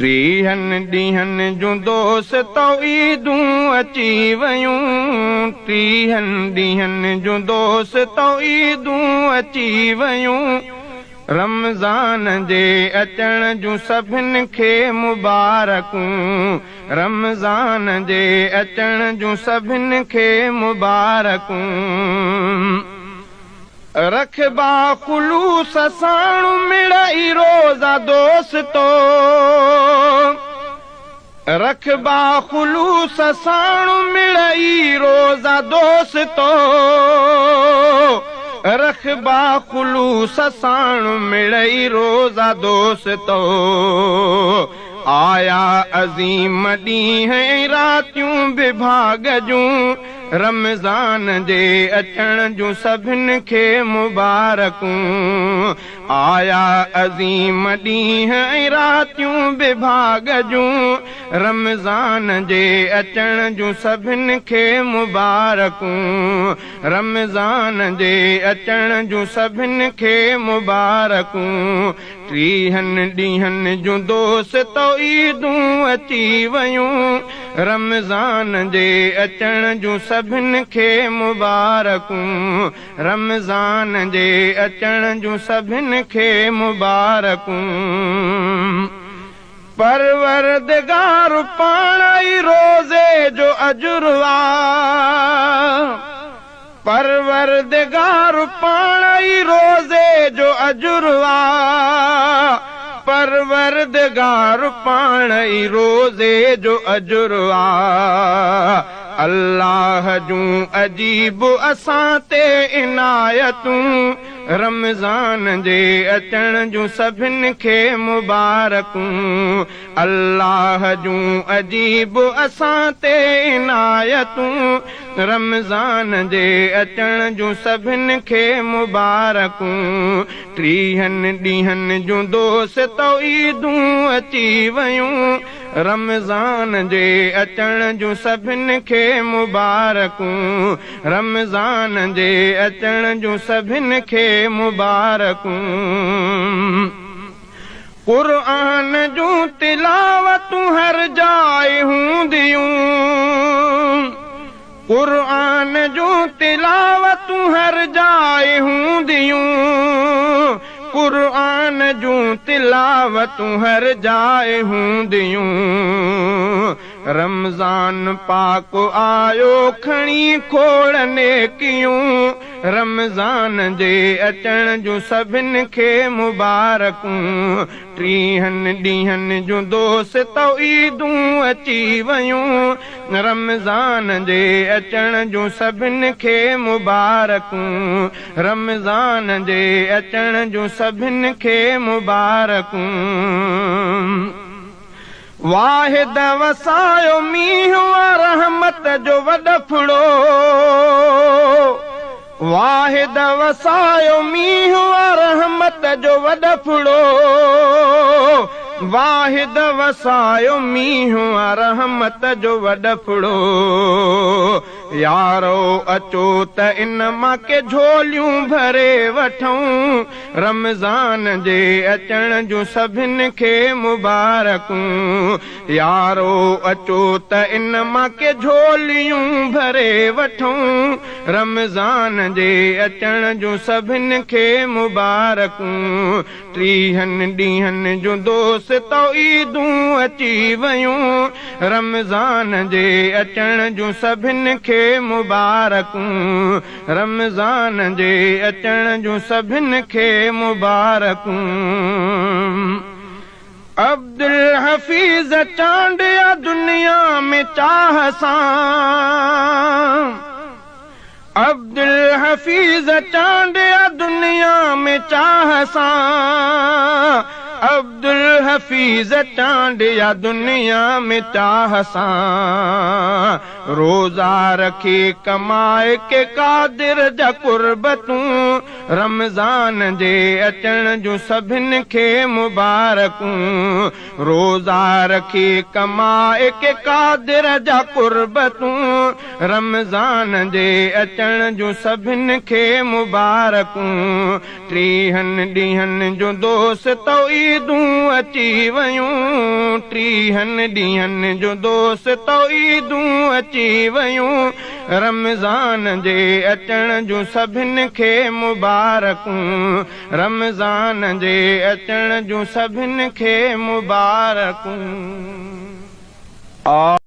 ٽيهن ڏينهن جون دوستو عيدون اچي ويون. ٽيهن ڏينهن جون دوستو عيدون اچي ويون. رمضان جي اچڻ جون سڀني کي مبارڪون. رمضان جي اچڻ جون سڀني کي مبارڪون. رکبا خلوص ساڻ مڙئي روزا دوستو. رکبا خلوص ساڻ مڙئي روزا دوستو. رکبا خلوص ساڻ مڙئي روزا دوستو. آيا عظيم ڏينهن راتيون به ڀاڳ جون. رمضان جي اچڻ جون سڀني کي مبارڪون. آيا عظيم ڏينهن راتيون به ڀاڳ جون. رمضان جي اچڻ جون سڀني کي مبارڪون. رمضان جي اچڻ جون سڀني کي مبارڪون. ٽيهن ڏينهن جون دوستو عيدون اچي ويون. رمضان جي اچڻ جون سڀني کي مبارڪون. رمضان جي اچڻ جون سڀني کي مبارڪون. پروردگار پاڻ ئي روزي جو اجر آ. پروردگار پاڻ ئي روزي جو اجر آ. پروردگار پاڻ ئي روزي جو اجر آ. الله جون عجيب اسان تي عنايتون. رمضان جي اچڻ جون سڀني کي مبارڪون. الله جون عجيب اسان تي عنايتون. رمضان جي اچڻ جون سڀني کي مبارڪون. ٽيهن ڏينهن جون دوستو عيدون اچي ويون. رمضان جي اچڻ جون سڀني کي مبارڪون. رمضان جي اچڻ جون سڀني کي مبارڪون. قرآن جون تلاوتون هر جاءِ هونديون. قرآن جون تلاوتون هر جاءِ هونديون. قرآن جون تلاوتون هر جاءِ هونديون. رمضان پاڪ آيو کڻي کوڙ نيڪيون. رمضان جي اچڻ جون سڀني کي مبارڪون. ٽيهن ڏينهن جون دوستو عيدون اچي ويون. رمضان جي اچڻ جون سڀني کي مبارڪون. رمضان جي اچڻ جون سڀني کي مبارڪون. واحد وسايو مينهن آ رحمت جو وڏڦڙو. واحد وسايو مينهن آ رحمت جو وڏڦڙو. واحد وسايو مينهن آ رحمت جو وڏڦڙو. يارو اچو ته ان مان ڪي جهوليون ڀري وٺون. رمضان جي اچڻ جون سڀني کي مبارڪون. يارو اچو ته ان مان ڪي جهوليون ڀري وٺون. رمضان جي اچڻ جون سڀني کي مبارڪون. ٽيهن ڏينهن جون دوستو عيدون اچي ويون. رمضان جي اچڻ جون سڀني کي مبارڪون. رمضان جي اچڻ جون سڀني کي مبارڪون. عبدل حفيظ چانڊيا دنيا ۾ چاهه سان. عبدل حفيظ چانڊيا دنيا ۾ چاهه سان. عبدل حفيظ چانڊيا دنيا ۾ چاهه سان. روزا رکي ڪمائي ڪي قادر جا قربتون. رمضان جي اچڻ جون سڀني کي مبارڪون. روزا رکي ڪمائي ڪي قادر جا قربتون. رمضان جي اچڻ جون سڀني کي مبارڪون. ٽيهن ڏينهن جون دوستو عيدون اچي ويون. 30 ڏينهن جو دوستو عيدون اچي ويون. رمضان جي اچڻ جون سڀني کي مبارڪون. رمضان جي اچڻ جون سڀني کي مبارڪون.